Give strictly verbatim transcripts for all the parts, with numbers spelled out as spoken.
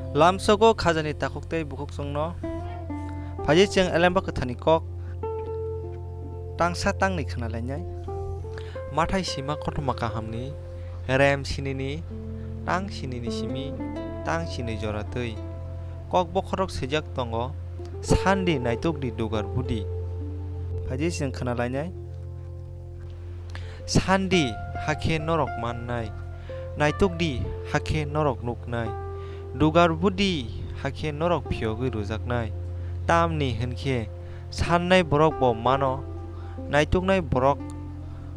Lamsogo khajani takhuk tei bukhuk chwngno phaidi chwng Elemba Kwtharni kok tangsa tangni khna lainai. Mathai sima kothoma kahamni rem sinini tang sinini simi tang sinwi jora twi kok bokhorok swijak tongo, "Sandi, naitukdi, dugar budi." Phaidi chwng khna lainai. Sandi, hakhe norok mannai. Naitukdi, hakhe norok nuknai. Dugar budi, hakhe norok phiyogwi rwjaknai. Tamni hwnkhe sannai borok bo mano, naituknai borok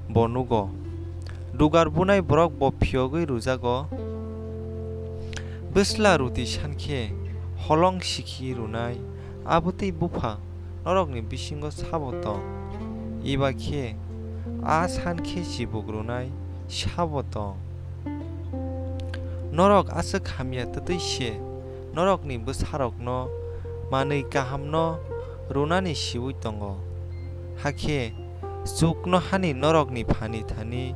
bo nugo. Dugar bunai borok bo phiyogwi rwjago. Bwsla ruti sankhe holong sikhi rwnai, abotwi bupha norokni bisingo sabo tong? Eba khe a san khe chibuk rwnai sabo tong? Norok aswk hamya twtwi se norokni bwsarokno manwi kahamno rwnani siui tongo. Hakhe chuknohani norokni phani thani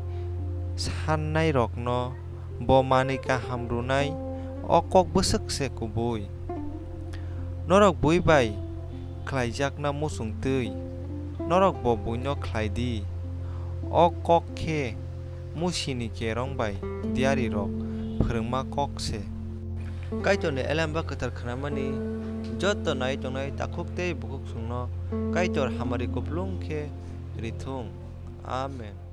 sannairokno bo manwi kaham rwnai, o kok bwswk se kubui. Norok bui bai khlaijakna muchung twi, norok bo buino khlai di. O kok khe Musini kerong bai diarirok phwrwngma kok se. Kaitorni Elemba Kwthar khnamani joto nai tongnai takhuk tei bukhuk chwngno Kaitor hamari kupulung khe rithung. Amen.